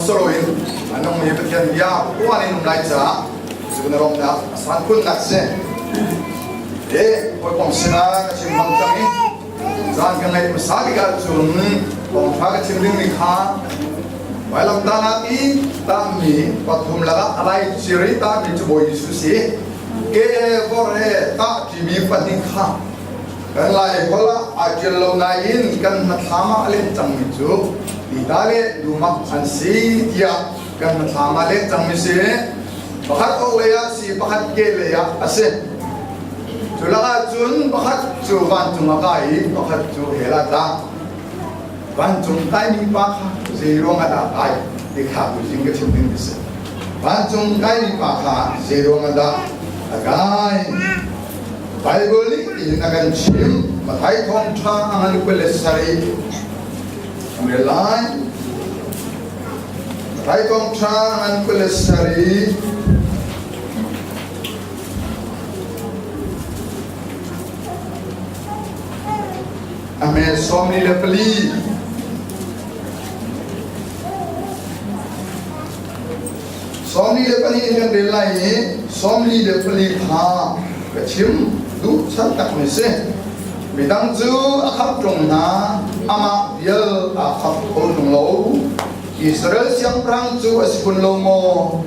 saloin a nungmi Pathian bia phuan in um lai caah cu na lawmhnak a san khunnak si. E hawikom sinah ka chim bang cang i caan ka ngeih hmasa bik ahcun thawngṭha ka chim dingmi kha vailamtahnak i tahmi pathum lakah a laicir i tahmi cu Bawi Jesuh si. Ke vor he tah ṭimi pahnih kha kan Lai holh ah aa ṭial lo nain kan hnathlam ah a leh cangmi cu Tita le Dumak an si tiah kan hnathlam ah leh cangmi si. Pakhat orhlei ah si, pakhat kehlei ah a si. Cu lakah cun pakhat cu vancung a kai i pakhat cu hell ah tla. Vancung kaimi pa kha zei ruang ah dah kai ti kha tuzing ka chim ding a si. Vancung kaimi pa kha zei ruang ah dah a kai? Baibal nih tihin a kan chim. Matthai thawngṭha a ngan 27 kan rel lai. Matthai thawngṭha a ngan 27. A hme 44. 42 in kan rel lai i 44 kha ka chim duh chan takmi si. Midang cu a khamh ṭung hna, amah vial aa khamh kho ṭung lo. Israel siangpahrang cu a si kun lo maw?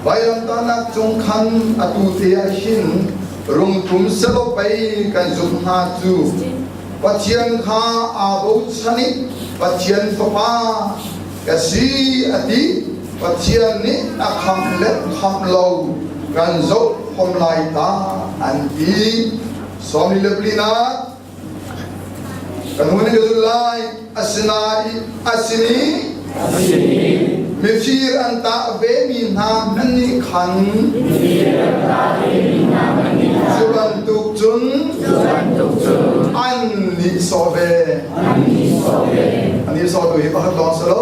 Vailamtahnak cung khan atu te ah hin rungtum selaw pei kan zumh hnga cu. Pathian kha aa bochan i Pathian Fapa ka si a ti. Pathian nih a khamh le khamh lo kan zoh khom lai ta an ti. 44 kan hun ka zulh lai. Asinain a sin i mifir an tah vemi hna hmanh nih khan cu bantuk cun an nihsawh ve. An nihsawh tu hi pakhat lawng si lo,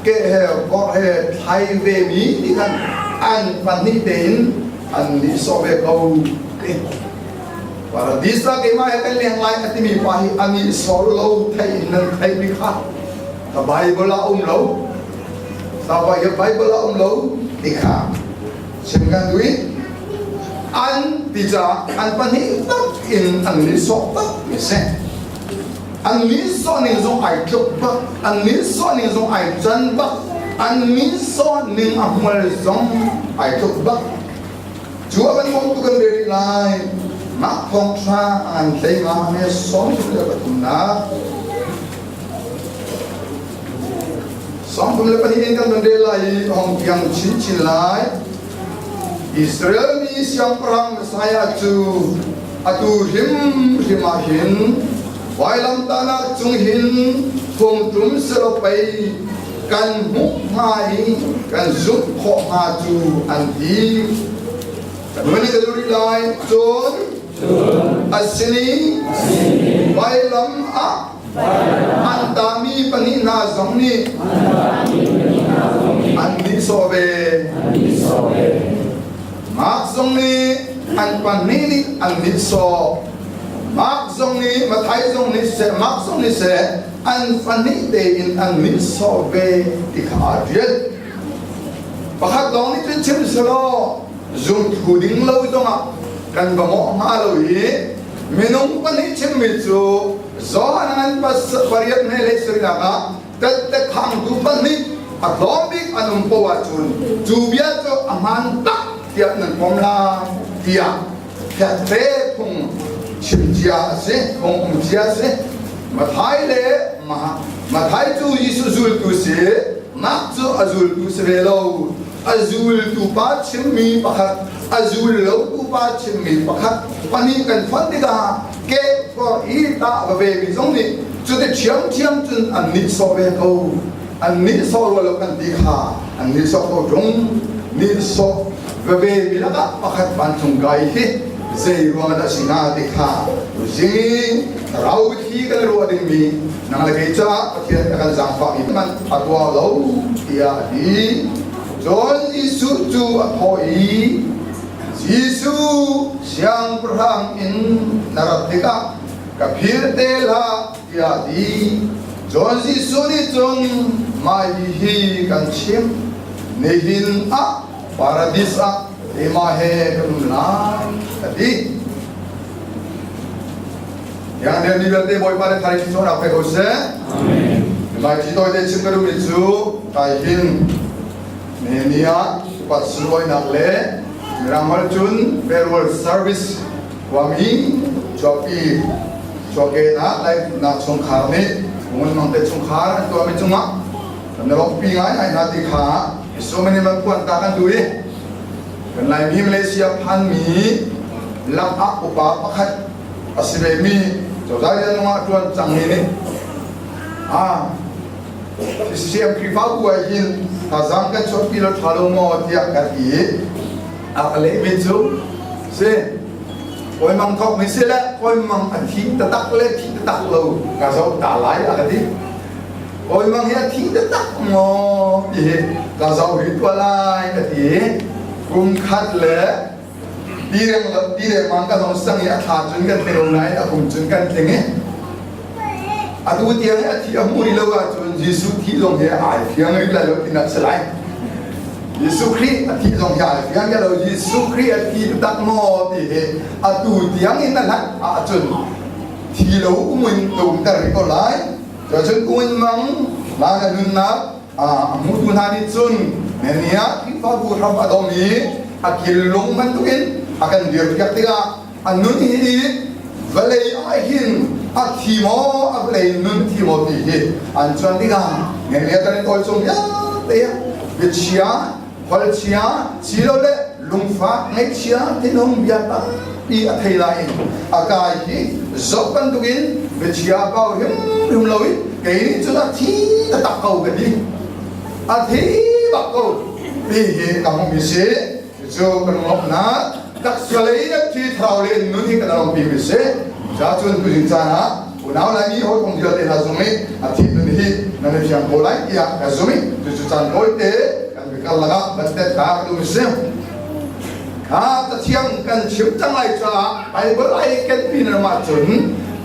ke he vorh he thlai vemi nih khan an pahnih tein an nihsawh ve ko. Paradis ah keimah he kan leng lai a timi pa hi a nihsawh lo theih in nan theih mi kha ka Bible ah um lo. Sapa hi Bible ah um lo ti kha chim kan duh i an ti caah an pahnih tak in an nihsawh tak mi si. An nihsawh ning zong ai tluk bak, an nihsawh ning zong ai can bak, an nihsawh ning a hmual zong ai tluk bak. Cu a kan bawmtu kan rel rih lai. Mah thawngṭha an hlei nga he 33. 32 in kan van rel lai i hong piang chinchin lai. Israel mi siangpahrang Messiah cu atu hrimhrim ah hin vailamtahnak cung hin phungtum selaw pei kan hmuh hnga i kan zumh khawh hnga cu an ti. Kan i ka rih lai. Cun a sin i vailam ah an tami pahnih hna zong nih an nihsawh ve. Mark zong nih an pahnih nih an nihsawh. Mark zong nih Matthai zong nih seh, Mark zong nih seh, an fahnih tein an nihsawh ve ti kha aa ṭial. Pakhat lawng nih cun chim selaw zumthu ding lo zongah kan va mawh hnga lo i minung pahnih chimmi cu Johan ngan pariat hme le sarihnak ah tette khangtu pahnih a tlawm bik an um poah ahcun cu bia cu a hmaan tak tiah nan pom lai tiah Te phung chim cia a si, phung um cia a si. Matthai le Matthai cu Jesuh zultu si, Mark cu a zultu si ve lo. A zultu pa chimmi pakhat, a zul lotu pa chimmi pakhat, pahnih kan fonh tikah ke for i tah va ve mi zong nih cuti ṭhiamṭhiam cun an nihsawh ve ko. An nihsawh rua lo kan ti kha an nihsawh ko ṭung. Nihsawh veve mi lakah pakhat vancung kai hi zei ruang dah si hnga ti kha zing rau thi kan ruah dingmi nang le kei caah Pathian a kan zaangfah mi man a tuah lo tiah a ti. Cun Jesuh cu a thawh i, Jesuh, siangpahrang in na rat tikah ka phil te hlah, tiah a ti. Cun Jesuh nih cun, Mah hihi kan chimh. Nihin ah paradis ah keimah he kan um lai, a ti. Yang dia ni vialte Bawipa le thari cawnnak pe ko seh. Mai ci tawi te chim ka duhmi cu kai hin Nehemiah upat sunlawinak le Mirang holh cun farewell service khuami chuahpi chuahke ah Lai chungkhar nih Ngun Mang te chungkhar an tuahmi cungah kan i lawmhpi ngaingai hna ti kha so many man puan ta kan duh i kan Laimi Malaysia phanmi lakah upa pakhat a si vemi cozah rian ah ṭuan cangmi nih a CCM Khrihfabu ah hin thazaang kan chuahpi lo ṭha lo maw tiah kan ti i a ka lehmi cu si kawi mang thawk mi si le kawi mang a thi taktak le thi taktak lo ka zoh ta lai a ka ti. Kawi mang hi a thi taktak maw ti hi ka zoh rih tuah lai ka ti. Kum khat le Ti lengmang kan hong sang i a thla cun kan tling nain a kum cun kan tling i atu tiang i a thi a hmuh rih lo ahcun Jesuh thih zong hi ai fiang rih lai lo tinak si lai. Jesuh Khrih a thih zong hi ai fiang lo. Jesuh Khrih a thi taktak maw ti hi atu tiang in a hlat ahcun thi lo um in na umter rih ko lai. Cun kum mang la na nunnak A hmutu hna nih cun ni ah Khrihfabu hram a dom i a killung bantukin a kan dirpiak tikah a nun hi vawlei ah hin a thi maw a vawlei nun thi maw ti hi an cuan tikah Nehemiah kan i tawi chung vialte biachia holchia silole lungfak ngaihchia thinhung bia tampi a thei lai in a kai hi zoh bantukin biachia pau hrimhrim lo in kei nih cun a thi taktak ko ka ti a thi bak ko ti hi ka hmuhmi si cu kan lawmhnak taksa lei in thi thlarau lei in nun hi kan lawmhpi mi si ca cun tuzing caan ah unau Laimi hawikom vialte hna zong nih a thi nun hi nan i fiang ko lai tiah ka zum i cucu caan tawite kan biakal lakah van tet ta ka duh mi si. Kha cathiang kan chim cang lai caah Bible ai kenpi nan mah cun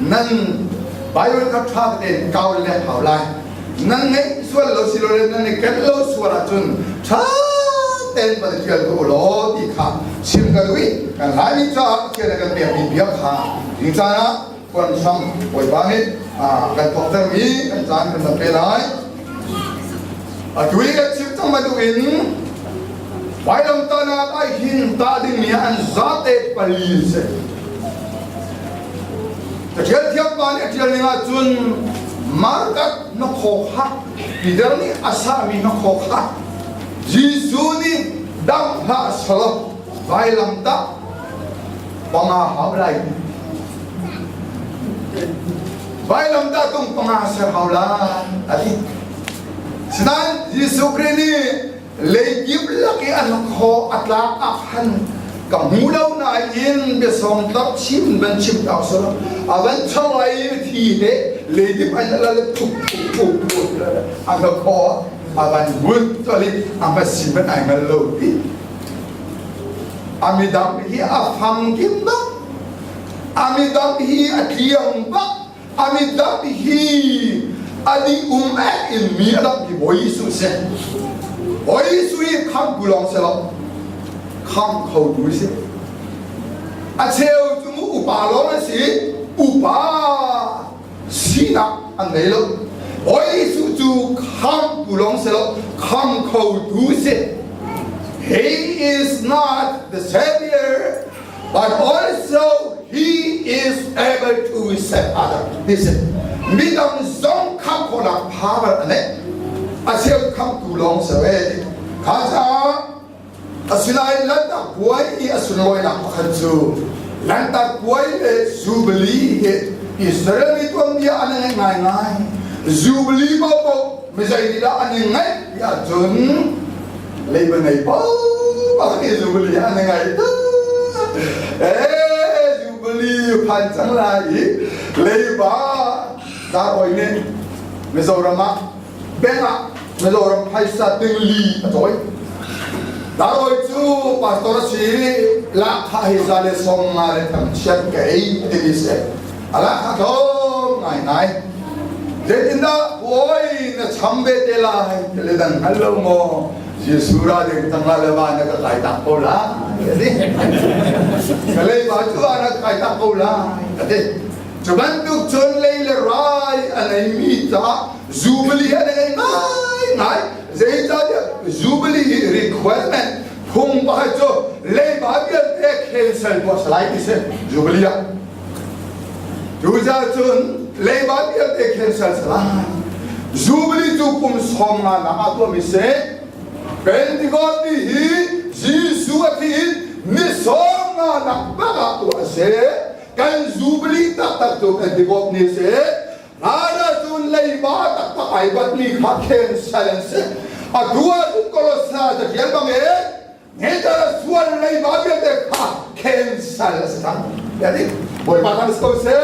nan Bible kha ṭha tein kau le hau lai. Nan ngeih sual lo silole nan i ken lo sual ahcun ṭha tein van i ṭial ko law ti kha chim ka duh i kan Laimi caah Pathian a kan pekmi bia kha ding caan ah Puan hram Bawipa nih kan thawktermi kan caan kan van pe lai. Atu i kan chim cang bantukin vailamtahnak ah hin tah dingmi an zate pali si. Caṭial thiampa nih a ṭial ning ahcun markat na khaw kha Peter nih a sahmi na khaw kha Jesuh nih dangh hlah selaw vailamtah panga hau lai. Vailamtah tung panga ser hau lai a ti. Sinain Jesuh Khrih nih leikip lak i an khaw a tlak ah khan ka hmu lo nain biasawng tlak chim van chim ta sala a van chang lai thi te leidip an la le thup thup thup thup a ka khaw a van vun toli a ma si man ai ngal lo ti A midang hi a famkim bak. A midang hi a tliang bak. A midang hi a ding um ek in mi a dam hi Bawi Jesuh si. Bawi Jesuh hi kham bu lawng si lo. Kham kho tu si. A cheu cu mu upa lawng an si. Upa sinak an ngei lo. Bawi Jesuh cu khamtu lawng si lo, kham khotu si. He is not the savior, but also he is able to save others. This is midang zong kham khawhnak power a neih. A cheu khamtu lawng si ve. Kha caah Asinain Lanhtak Puai i a sunlawinak pakhat cu Lanhtak Puai le Jubilee hi Israel mi tuanbia an i ngaih ngaingai. Jubilee paohpaoh mizei nih dah an i ngaih ti ahcun leiba ngei paohpaoh nih Jubilee an i ngaih tuk. Ee Jubilee phan cang lai i leiba dar oi nih Mizoram ah bank ah Mizoram phaisa tingli a cawi. Daroi cu pastor a si lahkhah hi za le sawm nga le tam chiat ka ei timi si. A lahkhah tlawm ngaingai. Zeitindah puai na cham ve te lai ti le dang hngal lo maw? Jesuh ra ding tang la le va na ka kai tak ko la ati. Ka lei ba cu na kai tak ko la ati. Cu bantuk cun lei le rai a neimi caah Jubilee a nei ngai ngai. Zeicahtiah Jubilee requirement phung pakhat cu leiba vialte cancel tuah salai ti si Jubilee ah. Cucaah cun leiba vialte cancel salai. Jubilee cu kum sawm nga nak ah tuahmi si. Pentecost ni hi Jesuh a thi in ni sawm nga nak bak ah tuah a si. Kan Jubilee taktak cu Pentecost ni a si. Hlan cun leiba taktak ai batmi kha cancel an si. Atu ahcun Kolosa catial bangin Ngetar sual leiba vialte kha cancel a si cang. Jadi Bawipa kan si ko seh.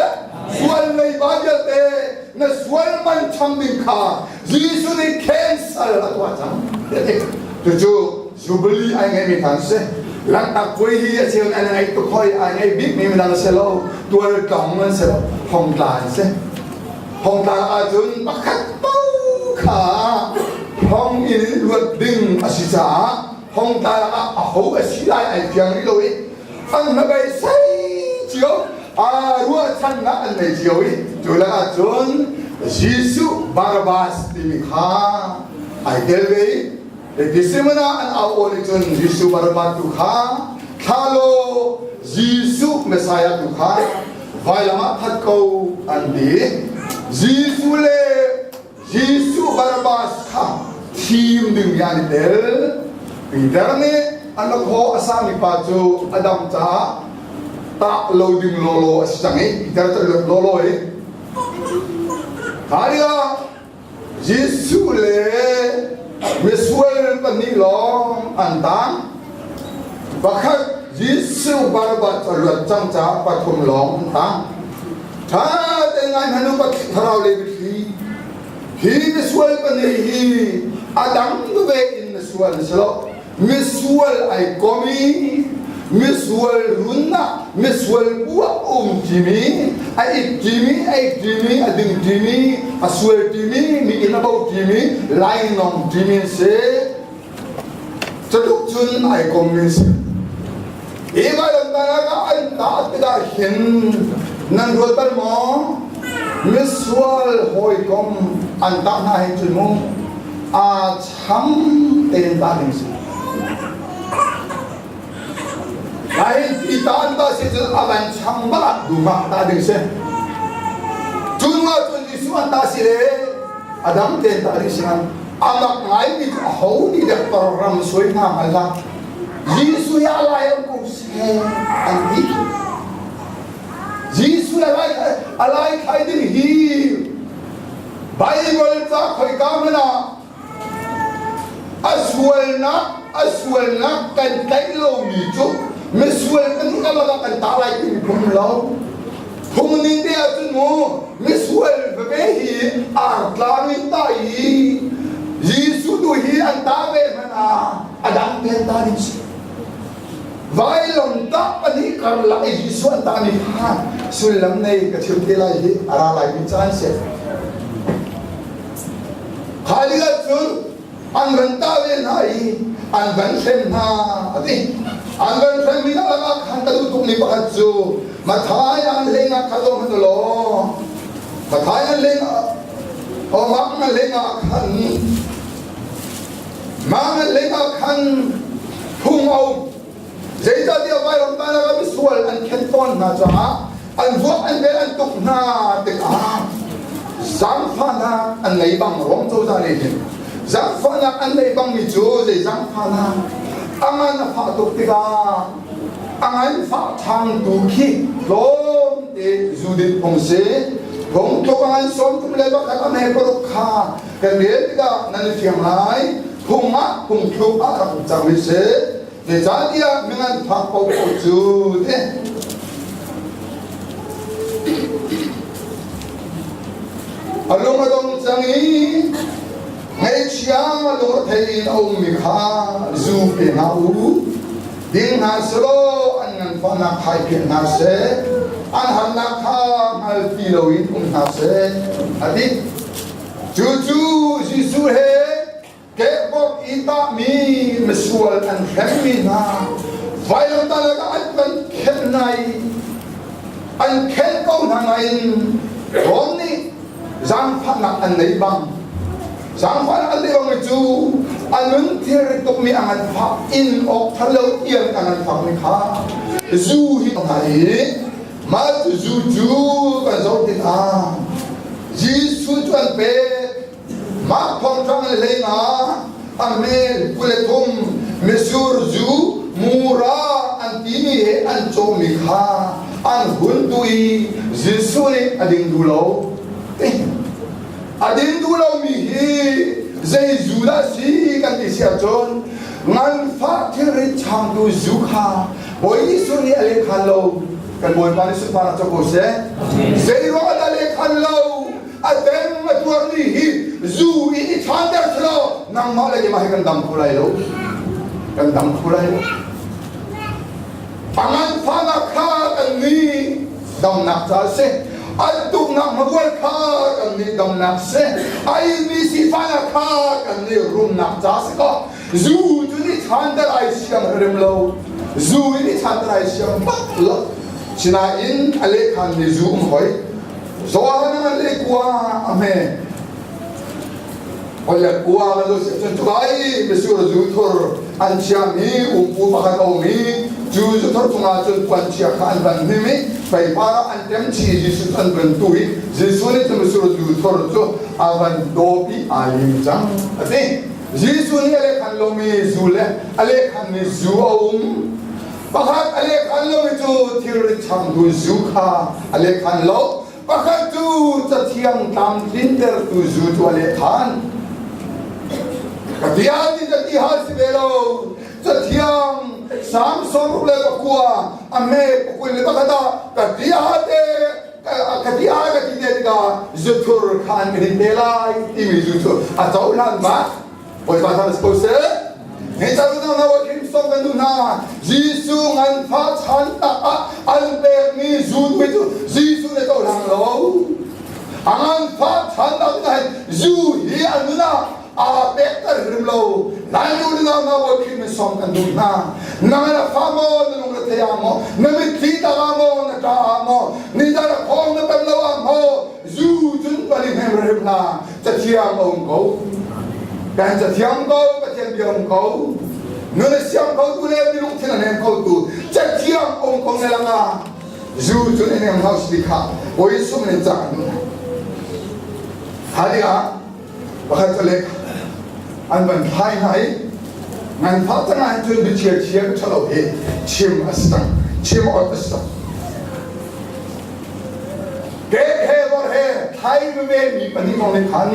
Sual leiba vialte na sual man cham ding kha Jesuh nih cancel a tuah cang. Jadi cucu Jubilee ai ngeimi kha an si. Lanhtak puai hi a cheu an ngeih tuk hoi ai ngei bikmi midang si lo tual tlong an si lo thongtla an si. Thongtla ahcun pakhat paoh kha thong in luat ding a si caah thongtla ah a ho a si lai ai fiang rih lo i an hnabei sei cio aa ruahchannak an nei cio i cu lakah cun Jesuh Barabbas timi kha ai tel ve i Gethsemane ah an au aw nih cun Jesuh Barabbas tu kha thla law Jesuh Messiah tu kha vailam ah that ko an ti. Jesuh le Jesuh Barabbas kha thim ding mi an i tel. Peter nih an khaw a sami pa cu a dam caah tah lo ding lawlaw a si cang i Peter cu a luat lawlaw i kha dingah Jesuh le misual pahnih lawng an tang. Pakhat Jesuh Barabbas a luat cang caah pathum lawng an tang. Ṭha tein ngai hmanh u thlarau lei biathli. Hi misual pahnih hi a dang ve in misual an si lo. Misual ai kom i misual runnak misual bu ah um ṭimi a it ṭimi a ik ṭimi a ding ṭimi a sual ṭimi mi inn a bo ṭimi lainawng ṭimi an si. Catuk cun ai kommi an si. Hi vailamtahnak ah an tah tikah hin nan ruat bal maw? Misual hawikom an tah hna hin cun mu aa cham tein tah ding si. Lai ti ta an tah si cun a van cham bak ah dum ah tah ding si. Cun nga cun Jesuh an tah si le a dang tein tah ding si ngan. A mak ngaimi cu aho nih dek ram suai hna hngal hlah. Jesuh hi a lai an ko seh an ti. Jesuh a lai a lai thlai ding hi Bible ca khoika hmanh ah a sualnak a sualnak kan tlaih lomi cu misual kan kalak ah kan tah lai timi phung lo. Phung ning te ahcun mu misual veve hi artlang in tah i Jesuh tu hi an tah ve hmanh ah a dang te an tah ding si. Vailam tah pahnih karlak i Jesuh an tah mi kha sullam nei ka chim te lai hi a ra lai mi caan si. Kha cun an van tah ve hna i an van hrem hna a ti. An van hrem mi hna lakah khan ka duh tukmi pakhat cu Mathai an hleng ah kha zong hmanh law Mathai an hleng ah Mark an hleng ah khan Mark an hleng ah khan phung a um. Zeicahtiah vailam tan ah misual an khen tawn hna caah an vuak an vel an tuk hna tikah zaangfahnak an ngei bang Rom cozah nih hin zaangfahnak an ngei bangmi cu zei zaangfahnak a ngan a fah tuk tikah a ngan fah ṭhangtu khi tlawmte zu din phung si phung tluk a ngan sawm thum le pakhat a hme paruk kha kan rel tikah nan i fiang lai phung ah phung thluk ah rak um cangmi si Zeicahtiah mingan phak paohpaoh cu te a lung a dong cang i ngaihchia lungretheih in a ummi kha zu pe hna u. Ding hna selaw an nganfahnak kha i phiah hna seh, an harnak kha hngal ti loin um hna seh, a ti. Cucu Jesuh he kehbawk i Thei tahmi misual an hremmi hna vailamtah ah an kan khenh hna i an khenh ko hna nain Rom nih zaangfahnak an nei bang zaangfahnak an nei bang cu a nun thilri tukmi a nganfah in awk thar lo tiang a nganfakmi kha zu hi hna i mah cu zu cu kan zoh tikah Jesuh cu an pek. Mah thongṭang le hleinga a mel 23 mitsur zu mura an timi he an cawhmi kha an hun tu i Jesuh nih a ding duh lo. A ding duh lomi hi zei zu dah si kan ti si ahcun nganfah thilrit changtu zu kha Bawi Jesuh nih a lehkhan lo. Kan Bawipa nih sunparnak co ko seh. Zei ruangah dah lehkhan lo? A deng a tuarmi hi zu in i ṭhanter selaw nangmah le keimah hi kan dam kho lai lo. Kan dam kho lai lo. A nganfahnak kha kan nih damnak ca a si. An tuknak hmabual kha kan nih damnak si. A inmi sifahnak kha kan nih rumnak ca a si ko. Zu cu ni ṭhanter ai siang rem lo. Zu in i ṭhanter ai siang bak lo. Sinain a lehkhan mi zu um hoi. Johan a le kua a hme. Hoi kua kan lo si cun cukai misur zu thur an chiami umpu pakhat a um i cu zu thur chungah cun puan chia kha an van hnim i feipar ah an tem chi Jesuh an van tu i Jesuh nih cu misur zu thur cu a van dawp i aa lim cang a ti. Jesuh nih a lehkhan lomi zu le a lehkhanmi zu a um. Pakhat a lehkhan lomi cu thilrit changtu zu kha a lehkhan lo. Pakhat cu cathiang tlamtlintertu zu cu a lehkhan. Ka bia nih ka ti hal si ve lo. Cathiang Salm 69 a me 21 ah ka bia te ka ti a ka ti te tikah zuthur kha an ka din te lai timi zu cu a cohlan bak. Bawipa thang si ko seh. Hei ca nu hna wa khim song kan nu hna Jesuh nganfah chan tak ah an pekmi zu tu cu Jesuh ne cohlang lo. A nganfah chan tak na hin zu hi an nun ah aa pekter hrim lo. Lai nu na na wa khim song kan duh hna. Nang na fa maw na lung na thei ah maw na mitthli tak ah maw na ṭa ah maw ni dar a khong na pem lo ah maw zu cun pali hnem hrim hna. Cathiang a um ko. Kan cathiang ko, Pathian bia um ko. Nun a siang kho tu le mi lungthin a hnem kho tu cathiang um ko ne langa zu cun in em house ti kha oi sum nin cang nu. Hali ah pakhat le an van thlai hna i ngan fa tang ah cun biachia chia thalo hi chim a si cang chim ot a si cang Ke he vor he thai veve mi pahnih kong nih khan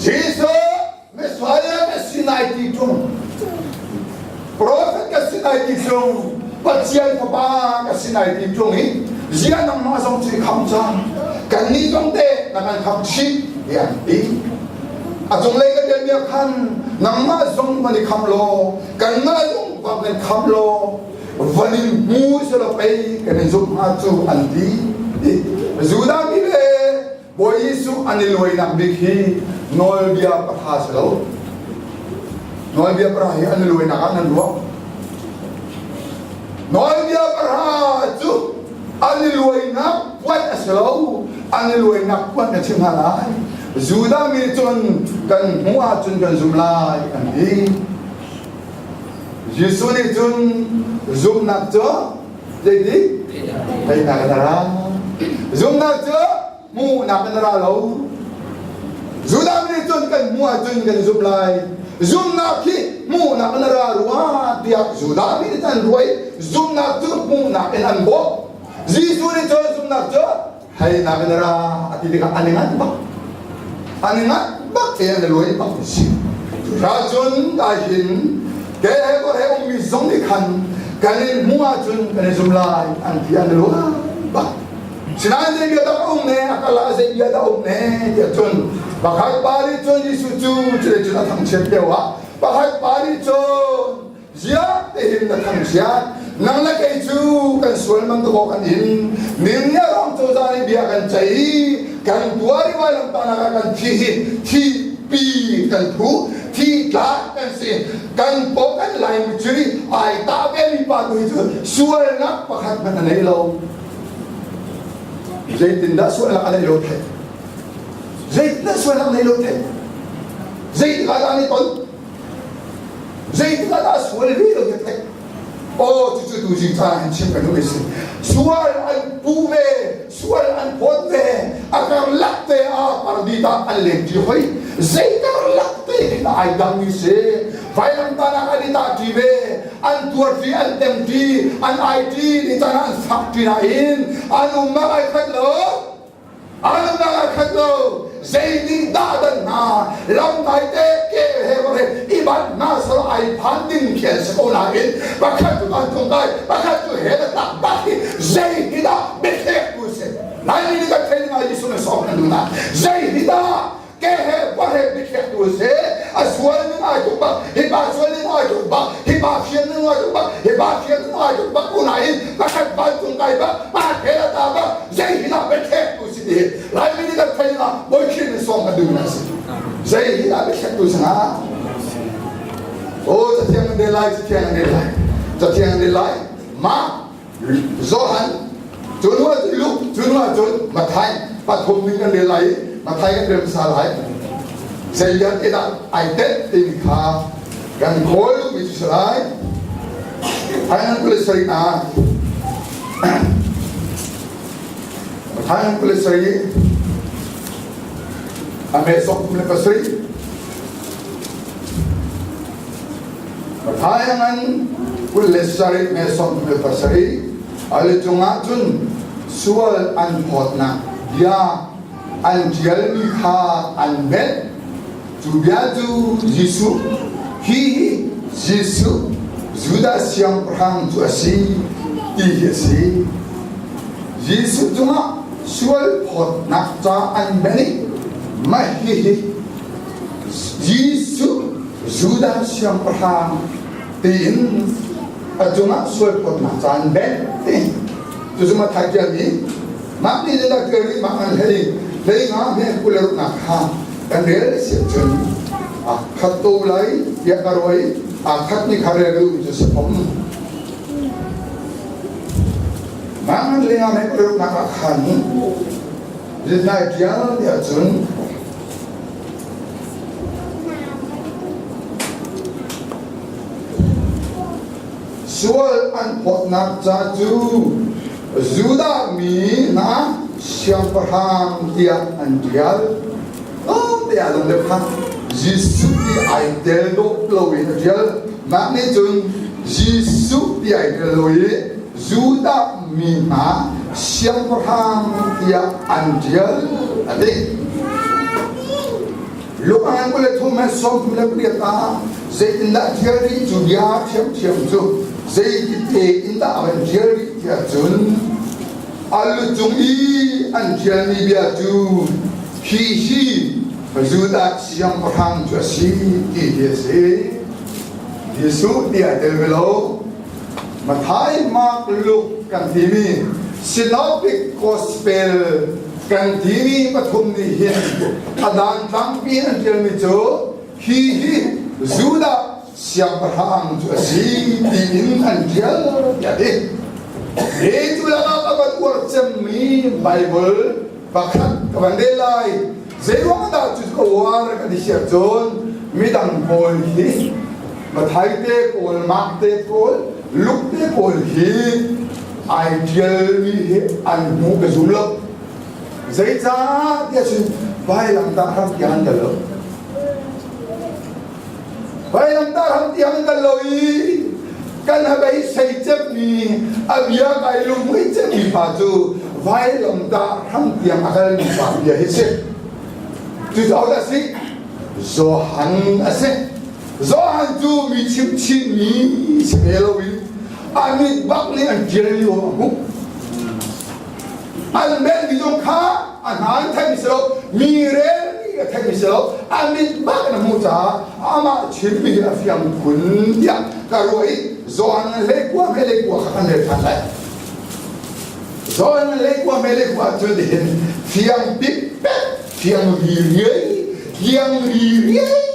Jesuh Messiah ka si nai ti ṭung Prophet ka si nai ti ṭung Pathian fapa ka si nai ti ṭung i zia nangmah zong cu i kham cang kannih zong te na kan kham chih tiah an ti. A cunglei ka tialmi ah khan nangmah zong van i kham law kanmah zong van kan kham law van in hmu selaw pei kan in zumh hnga cu an ti. Judah mi le Bawi Jesuh an i luainak bik hi nawlbia pahra si lo. Nawlbia pahra hi an i luainak ah nan ruah. Nawlbia pahra cu an i luainak puan a si lo. An i luainak puan ka chim hna lai. Judah mi cun kan hmuh ahcun kan zum lai an ti. Jesuh nih cun zumhnak cu zeiti? Theihnak in a ra. Zumhnak cu hmuhnak in a ra lo. Judah nih cun kan hmuh ahcun kan zumh lai. Zumhnak hi hmuhnak in a ra rua tiah Judah mi nih an ruah i zumhnak cu hmuhnak in an bawh. Jesuh nih cun zumhnak cu heinak in a ra a ti tikah an i nganh bak. An i nganh bak te an i luai bak ti si. Cucun ahhin ke he kor he ummi zong nih khan kan in hmuh ahcun kan i zum lai an ti an i luai bak. Sinain zei bia dah um ne a kal ah zei bia dah um ne tiah cun pakhat pa nih cun Jesuh cu cuticun a thangchiat lio ah pakhat pa nih cun Ziah tihin na thangchiat? Nang le kei cu kan sual man dawh kan in. Ning nih ram cozah nih bia kan ceih i kan tuar i vailamtahnak ah kan thi hi thi pi kan phu. Thi tla kan si. Kan paw kan Laimi cu ai ta ve mi pa tu hi cu sualnak pakhat hmanh a nei lo. Zeitindah sualnak a nei lo thei? Zeitindah sualnak nei lo thei? Zeitikah dah an i ton? Zeitikah dah sual ve lo hi thei? Aw cucu tu zing caan hin chim kan duh si. Sual an pu ve, sual an phawt ve, a karlak te ah pardi ta an leng ṭi hoi. Zei karlak te khin ai dang mi si. Vailamtahnak an i tah ṭi ve, an tuar ṭi, an tem ṭi, an ai ṭi, ni caan ah an fak ṭi nain an umnak ai khat lo. An umnak ai khat lo. Zei nih dah dan hna lam dai te ke he he i ban hna sal ai phan ding khi an si ko nain pakhat cu kan tung kai pakhat cu he na tak tak hi zei hi dah biathlek tu si Laimi nih kan thei ding ah Jesuh na sawm kan duh na zei hi dah ke he va he biakhiak tu si a sual ning ai tuk bak hi pa sual ning ai tuk bak hi pa fian ning ai tuk bak hi pa fian ning ai tuk bak unain pakhat vancung kai bak pa he la ta bak zei hi dah biakhiak tu si ti Laimi nih kan thei ah bawi Khrih nih sawm kan duh na si zei hi dah biakhiak tu si hnga o cathiang an rel lai cathiang an rel lai cathiang an rel lai ma Johan cu hnu ah cun Luke cu hnu ah cun Matthai pathum ning kan rel lai i Matthai kan rel hmasa lai zei vialte dah ai tenh timi kha kan kawl duhmi cu si lai Thailand police sari hna Thailand police sari a me sok le pasarih Pathaingan 27 me 27 ali cungah cun sual an phawtnak bia an ṭialmi kha an benh. Cu bia cu Jesuh hi Jesuh Judah siangpahrang cu a si ti hi a si. Jesuh cungah sual phawtnak ca an benh i mah hihi Jesuh Judah siangpahrang tiin a cungah sualphawtnak caan benh ti cucu Matthai ṭialmi mah nih dah ṭial rih mah an hlei hlei nga he 26 nak kha kan rel si ahcun a khat ko lai tiah ka ruai a khat ni kha rel duh cu si phom mah ngan hlei nga he 26 nak ah khan zinai ṭial ti ahcun Sual an phawtnak ca cu Judah mi hna siangpahrang tiah an ṭial. Tlawmte ah lung deuh kha Jesuh ti ai tel dawh loin a ṭial. Mah nih cun Jesuh ti ai tel lo i Judah mi hna siangpahrang tiah an ṭial a ti. Lukan 23 he 38 ah zeitindah ṭial rih cu bia ṭhiamṭhiam cu zeitite in dah an ṭial rih tiah cun a lu cung i an ṭialmi bia cu hi hi Judah siangpahrang cu a si ti hi a si. Jesuh ti ai tel ve lo. Matthai, Mark, Luke kan timi Synoptic Gospel kan timi pathum nih hin a dan tlangpi an ṭialmi cu hi hi Judah siangpahrang cu a si tiin an ṭial tiah ti. Hi cu lakah ka van uar cemmi Bible pakhat ka van rel lai. Zeiruang dah cu ka uar ka ti siah cun midang pawl hi Mathai te pawl, Mark te pawl, Luke te pawl hi ai ṭialmi hi an hmu ka zum lo. Zeicah tiah cun vailamtah hram tiang an kal lo. Vailamtah hram tiang an kal lo i kan habeisei cemmi a bia kai lungmui cemmi pa cu vailamtah hram tiang a kalmi pa bia hi si. Cucu ahodah a si? Johan a si. Johan cu mi chimchinmi si ve loin a mit bak nih an ṭial lio a hmuh. An menmi zong kha a hna an theihmi si lo, mi relmi a theihmi si lo, a mit bak in a hmuh caah amah chimmi hi a fiang khun tiah ka ruah i Johan 11 he 11 kha kan rel ṭhan lai. Johan 11 he 11 cu nihin fiang pikpek, fiang ririai, fiang ririai.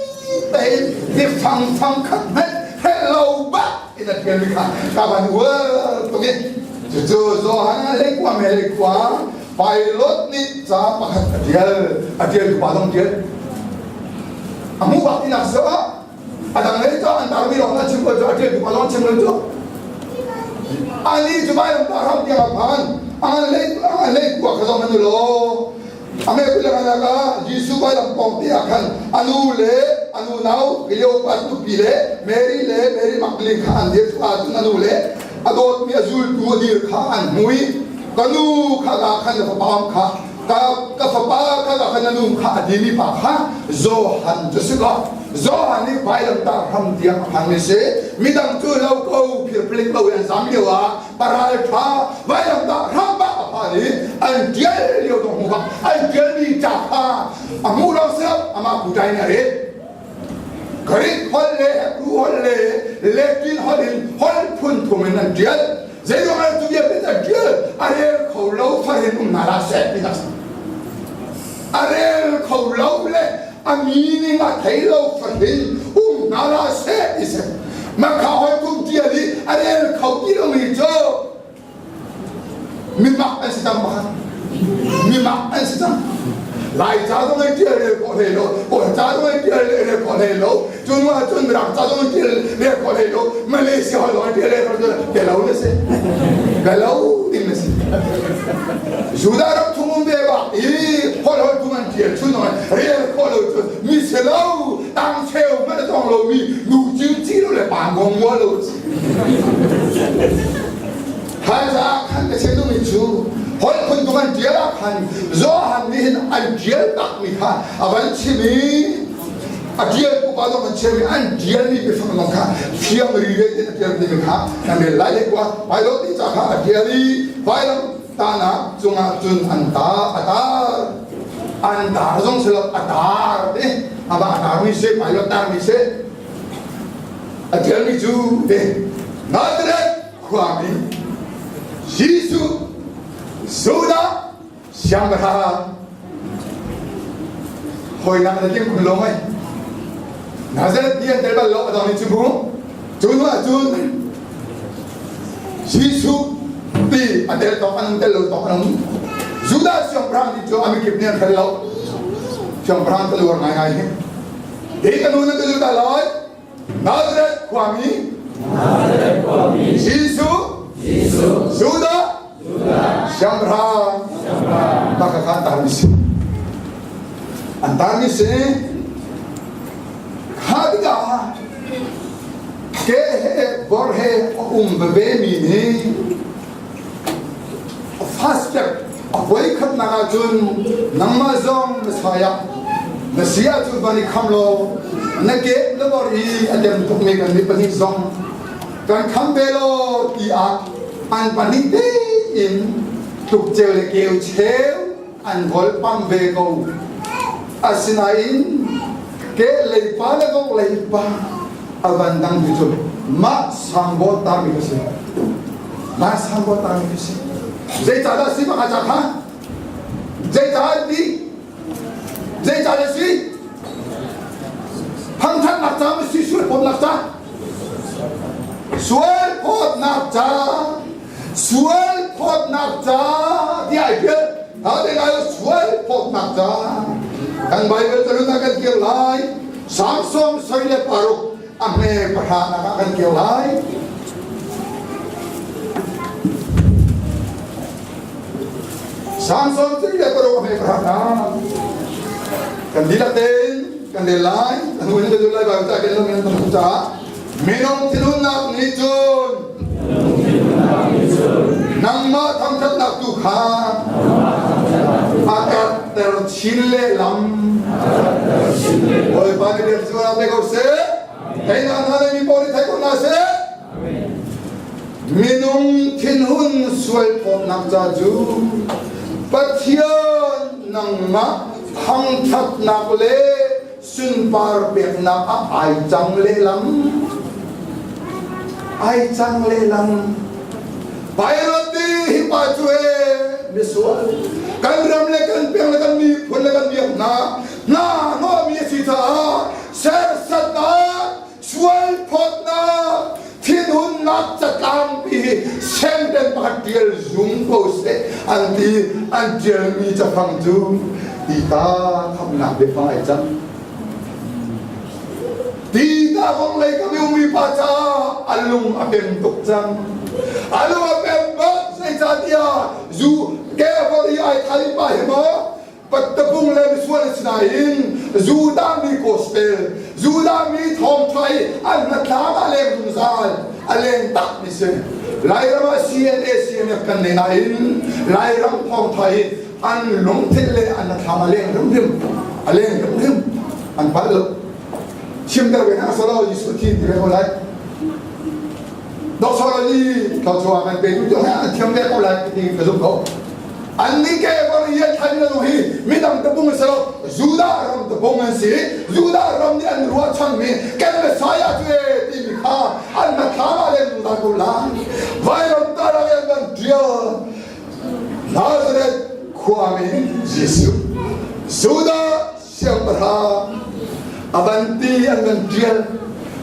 tein biafang fang khat hmanh hrelh lo bak in a ṭialmi kha ka van uar tuk i cucu Johan leikua me leikua pilot nih ca pakhat a ṭial a ṭial tu pa zong ṭial a hmuh bak tinak si a dang lei cu an tarmi lawng a chim ko cu a ṭial tu pa zong chim lo cu ani cu vai pa ram tiang a phan an lei an lei kua kha zong an lo ame kulang anaka Jesuh vailam pawng te ah khan anu le anu nau Kleopas nupi le Mary le Mary Magdalene kha an dir kha cun anu le a dawtmi a zultu a dir kha an hmui ka nu kha ka khan na fapa kha ka ka fapa kha ka khan na nu kha a timi pa kha Johan cu si ko Johan nih vailamtah hram tiang a phan mi si midang cu lo ko phirplik lo in an zam lio ah paral tha vailamtah hram bak a phan i an tial lio dong hmu bak an tial mi ca kha a hmu lo siap amah putai nih a rel Greek holh le Hebrew holh le Latin holh in holh phun thum in an tial zeiruang ah cu vialte an tial a rel kho lo farin um hna hlah seh ti a rel kho lo le a meaning a thei lo farin um hna hlah seh ti si makha hoi kum tial i a rel kho ti lomi cu mimak an si cang pakhat mimak an si cang lai ca zong ai tial rel khawh hlei lo kawl ca zong ai tial rel khawh hlei lo cu hnu ah cun mirang ca zong ai tial rel khawh hlei lo Malaysia holh zong ai tial rel khawh lo bia lo na si bia lo ding na si Judah ram chung um ve bak i holh holh tu an tial chun zong rel khawh lo cun mi si lo tang cheu hmanh a tong lomi nu cingci lo le pa ngong mua lo si Haiza khan ka chim duhmi cu holh phun tung an ṭial ah khan Johan nih hin an ṭial takmi kha a van chim i a ṭial pupa zong an chim i an ṭialmi biafang zong kha fiang ri in a ṭialmi kha kan rel lai le kua Pilot nih ca kha a ṭial i vailam tahnak cungah cun an ta a tar an tar zong si lo a tar te amah a tarmi si pilot tarmi si a ṭialmi cu te Nazareth khuami Jesuh Judah siangpahrang hawinak na tim khun lo mei Nazareth ti an tel bal lo a dang nih cu bu cu hnu ah cun Jesuh ti a tel tawk an tel lo tawk an um Judah siangpahrang ti cu a mikip nih an hrel lo siangpahrang ka luar ngaingai hi hi ka nu nan ka Judah lai Nazareth khuami Jesuh Judah siangpahrang mah kha an tarmi si an tarmi si kha tikah ke he bor he a um veve mi nih fast step a voi khatnak ahcun nangmah zong na saya na si ahcun van i kham law na ke na bor i a tem tukmi kan nih pahnih zong kan kham ve law ti ah an pahnih tein tlukceu le keu cheu an volpam ve ko asinain ke leipa le vok leipa a van dang ti cu mah sangbaw tami ka si mah sangbaw tami ka si zeicahdah si baka ca kha zeicah ti zeicah si thangthatnak ca si sual phawtnak ca sual phawtnak ca sual phawtnak ca ti ai pial ha te lai sual phawtnak ca kan Bible talun ah kan kir lai Samson soi le paruk a hme pahra nak ah kan kir lai Samson soi le paruk a hme pahra na kan dihlak tein kan rel lai a hnu in kan zul lai Bible ca kan lo men tam caah Minung thinhunnak nih cun nangmah thangṭhatnak tu kha a karhter chin lehlam. Bawipa nih biak cu pe ko seh. Teinak hna le mi pawl nih thei ko hna seh. Minung thinhun sual phawtnak ca cu Pathian nangmah thangṭhatnak le sunpar peknak ah ai cang lehlam ai cang lehlam Pilot hi pa cu e misual kan ram le kan peng le kan miphun le kan biaknak hna hnawhmi a si caah Sersatnak, sualphawtnak, thinhunnak catlangpi hi senten pakhat ṭial zum ko seh an ti. An ṭialmi cafang cu tita khamnak biafang ai cang. Tita kong lei ka mi pa caah a lung a pem tuk cang. A lung a pem bak, zeicahtiah zu ke i ai thai pa hi maw Pattapung le misual sinain Judah mi gospel, Judah mi thawngṭha i an hnathlam a leng zungzal, a leng tak mi si. Lairam ah CNA, CNF kan nei nain Lairam thawngṭha hi an lungthin le an hnathlam a leng hrimhrim, a leng hrimhrim, an palh lo. Chimter ve hna selaw Jesuh thi ti ve ko lai. Doxology thluachuah kan pe tu an thiam ve ko lai ti ka zumh ko. An nih ke bang hi an than lo hi midang tabung an si lo, Judah ram tabung an si. Judah ram nih an ruahchanmi kan Messiah cu e timi kha an hnathlam ah len zungzal ko lai. Vailam tarak an van ṭial Nazareth khuami Jesuh, Judah siangpahrang a van ti an van ṭial.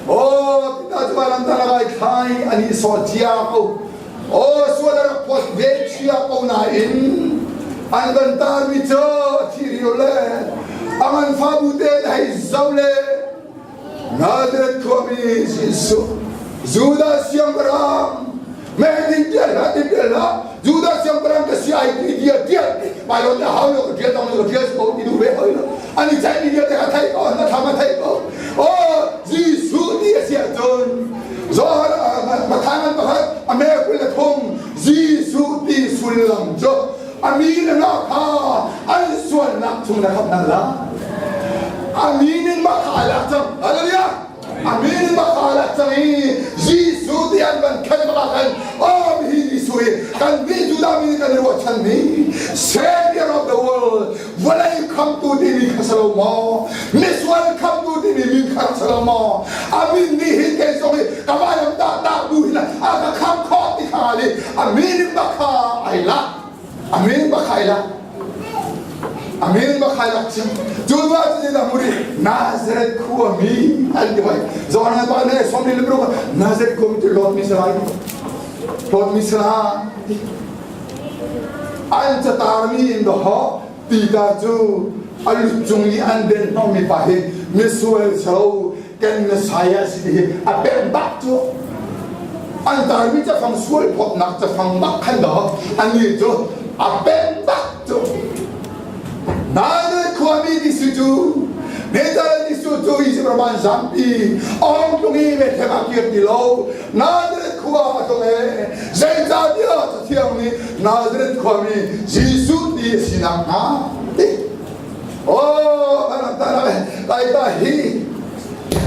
Aw, Peter cu vailam tarak ai thlai an i sawh cia ko. Aw, sual a rak phawt ve chia ko nain an van tarmi cu a thi rio le a nganfa bu te hei zo le Nazareth khuami Jesuh, Judah siangpahrang meh din tial hlah, din tial hlah, Judah siangpahrang ka si ai ti dia tial Baibal na hau lo, ka tial tong ka tial ko ti duh ve hoi lo. Ani cai mi vialte ka theih ko, na thlam a theih ko. Oh, Jesuh ti a si ahcun Zohar Matthai pakhat a me 23 Jesuh ti sullam cu a mi le nga kha an sualnak chung na khamh hna la. A min in mah kha ai lak cang. Hallelujah! A min in mah kha ai lak cang i Jesuh ti an van khen bak ah khan oh hi Jesuh hi kan nih Judah mi nih kan ruahchanmi Savior of the world, vawlei khamtu timi kha si lo maw? Misual khamtu timi min kha si lo maw? A min nih hin kei zong hi ka vailam dah dah bu hin a ka khamh khawh ti kha li a min in bak kha ai lak, a min bak kha ai lak, a min bak kha ai lak chim cu hnu ah cun dah muri Nazareth khuami an ti hoi. Zohana pa ne somli le bro Nazareth khuami ti lot mi salai lot mi salai an catarmi in dawh Peter cu a lut cung i an den hnawhmi pa hi misual so kan Messiah si hi a pemh bak cu an tarmi cafang sual phawtnak cafang bak khan dawh anih cu a pemh bak cu. Nazareth khuami Jesuh cu, Nazareth Jesuh cu Izipt ram an zampi ong tlung i Bethlehem ah kir ti lo, Nazareth khua a tlung e. Zeicahtiah Cathiang nih Nazareth khuami Jesuh ti a si nakhnga ti. Oh, lai ta hi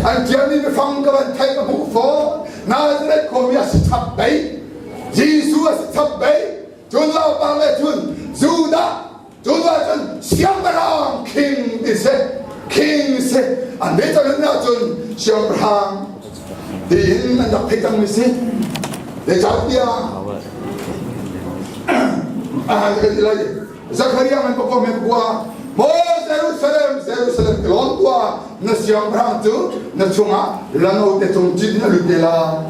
an tialmi biafang ka van theih ka hmuh fawn. Nazareth khuami a si chap bei, Jesuh a si chap bei. Cun laupang le cun Judah cun cun siangpahrang king ti si, king si an ve cang ah cun siangpahrang tiin an rak theih cangmi si. Zeicahtiah Zakariah man pakua men kua Maw Jerusalem, Jerusalem, ka lawm tua, na siangpahrang cu na chungah lano te cung cit in a lut te la.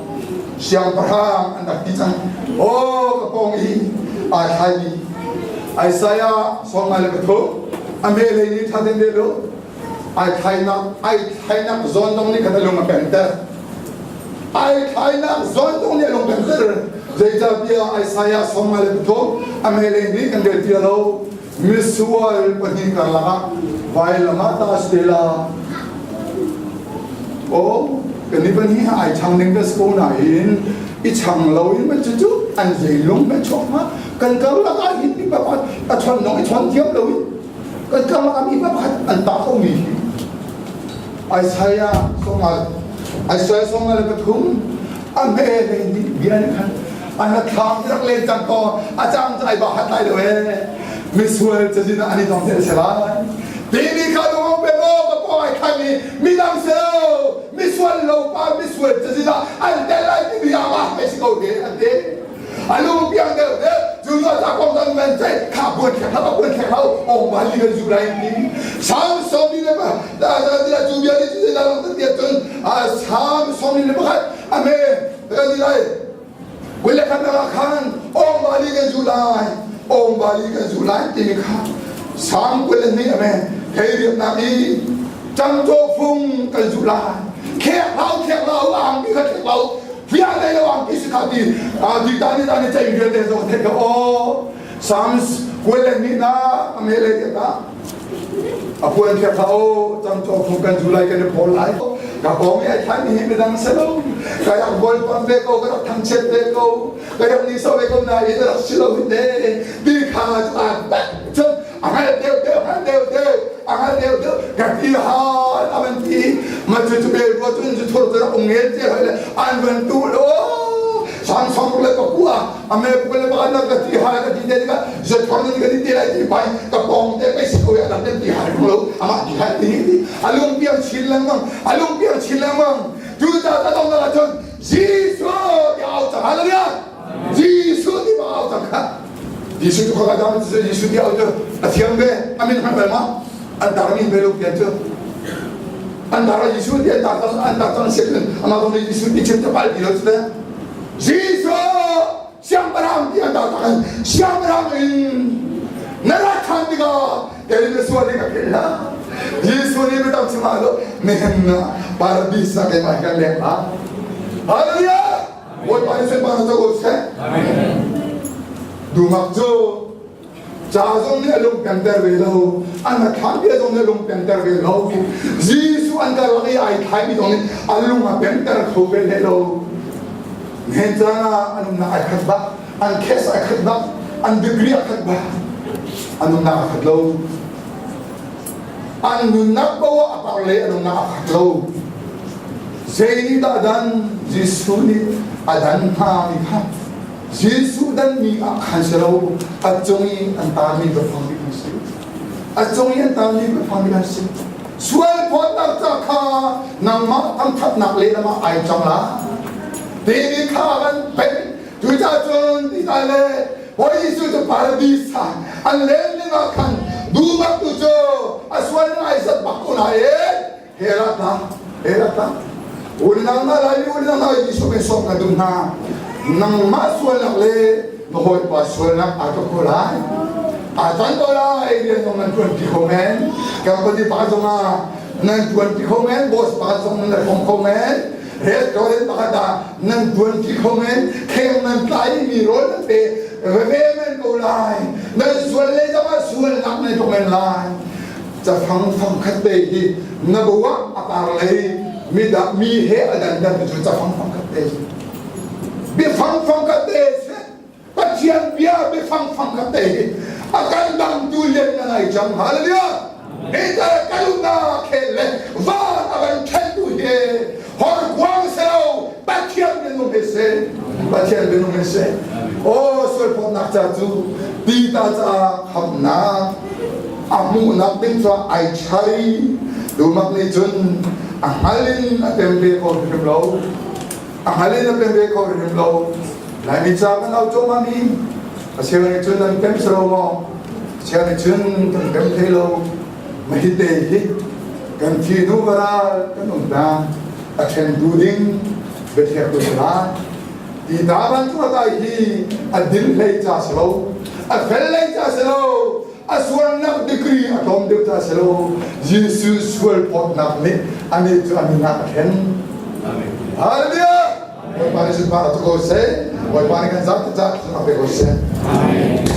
Siangpahrang an rak ti cang. Aw, ka pawng i aa thlaimi Isaiah 53 a me lei nih ṭha den lo ai thlainak, ai thlainak zawn dong nih khan a lung a pemter, ai thlainak zawn dong nih a lung pemter. Zeicahtiah Isaiah 53 a me lei nih kan rel ti lo, misual pahnih karlak ah vailam ah ta si te la. Oh, kan ni pahnih ai chang ding ka si ko nain i chang lo in man cu an zei lung me chuak ma kan karlak ah hin mi pakhat a chon nong i chon thiam lo in kan karlak ah mi pakhat an ta ko mi hi. Isaiah songal Isaiah 53 a hme lei nih bia nih khan an thlam rak len cang ko a cang ai ba hat lai lo e, misual cazin ah an i dong te se lai timi kha lung pe mo ka po ai khan mi midang se lo misual lo pa misual cazin ah an tel lai timi ah ma pe si ko te an te a lung piang deuh deuh cu lo. ca kong dang men cai kha buan khek hau buan khek hau ong ba li kan zu lai ti sam som ni le ba da da da cu bia ni cu da lang tia cun a sam som ni le pakhat ame da ni lai kul le khat ah khan ong ba li kan zu lai ong ba li kan zu lai ti mi kha sam kul le ni ame hei riak nak i cangco fung kan zu lai khek hau khek lau ang bi kha khek lau fiang dei lo ang ti si kha ti ti ta ni ta ni chai vialte zo the ka o Psalms 22 na ame le ti ta a puan khe kha o chang cho phu kan July kan phol lai ka bong ai thai mi hi midang se lo ka rak bol pam ve ko ka rak thang chet ve ko ka rak ni so ve ko na i rak si lo hi te ti kha chu a tak chun a ngal deuh deuh ngal deuh deuh a ngal deuh deuh ka ti ha aman ti ma chu chu bel ro chun chu thur chu rak um ngel che hoi le an van tu lo sang song le ka kua ame ku le ba na ka ti ha ka ti te ka je thon ni ka ti te lai ti pai ka pong te kai si ko ya dan ti ha lo ama ti ha ti alung piang chin lengmang alung piang chin lengmang tu ta ta dong na chon Jesu ti au chang hallelujah Jesu ti au chang kha Jesu cu khaka dam cu Jesu ti au cu a thiam ve amin hman bal ma an tar min ve lo pian cu an tar Jesu ti an tar an tar cang siak ama dong Jesu ti chim te pal ti lo cu te Jesu siangpahrang ti an tar tak siangpahrang in na rat than tikah kei na sual hi ka philh hlah Jesu nih biatak chim ah lo nihin paradis ah keimah kan leng la Hallelujah Bawipa nih sunparnak co ko seh. Dumak cu ca zong nih a lung pemter ve lo, an thlam bia zong nih a lung pemter ve lo. Jesuh an karlak i ai thlaimi zong nih a lung a pemter kho ve hlei lo. Nihin caan ah an umnak ai khat bak, an case ai khat bak, an degree a khat bak, an umnak a khat lo. An nunnak poah a par le an umnak a khat lo. Zei nih dah dan Jesuh nih a dan hna mi kha Jesuh danmi ah khan si lo a cung i an taarmi biafang bik an si. A cung i an taarmi biafang bik an si. Sual phawtnak ca kha nangmah thangthatnak lehlam ah ai cang la. Timi kha kan peng Cucaah cun ti le Bawi Jesuh cu paradis ah an len ning ah khan duhmak tu cu a sual ning ai zat bak ko lai e hell ah hell ah unang na lai unang na Jesuh kan sawm ka duh hna nangmah sualnak le na hawipa sualnak aa tluk ko lai aa can ko lai rian zong nan tuan ti kho men company pa zong ah nan tuan ti kho men boss pa zong nan rak kho men restaurant pakhat ah nan tuan ti kho men kheng nan tlai mi rawl nan pe veve men ko lai nan sual le zong ah sualnak nan tuk men lai cafang fang khat te hi na bua a par lei mi da mi he a dan dan cu cafang fang khat te biafang fang khat te Pathian bia biafang fang khat te hi a kan dangtu lian na ngai cang hallelujah Peter kaluna khel le van a kan thentu hi horkuang se lo Pathian minung he se Pathian minung he se oh sualphawtnak ca cu Peter ca khamnak a hmuhnak ding cu ai chai dumak nih cun a hngal in a tem ve ko hrim lo a hngal in a pem ve kho hrim lo Laimi ca kan au cawm mi a cheu nih cun an pem si lo maw a cheu nih cun kan pem thei lo ma hi te hi kan thi hnu varal kan um hna a ṭhen tu ding biathlek tu si lai ti ta bantuk a kai hi a din hlei ca si lo a fel hlei ca si lo a sualnak degree a tlawm deuh ca si lo Jesuh sual phawtnak nih anih cu a min ah a thlen Hallelujah Bawipa nih sunpar a tu ko seh Bawipa nih kan zapi ca a pe ko seh Amen.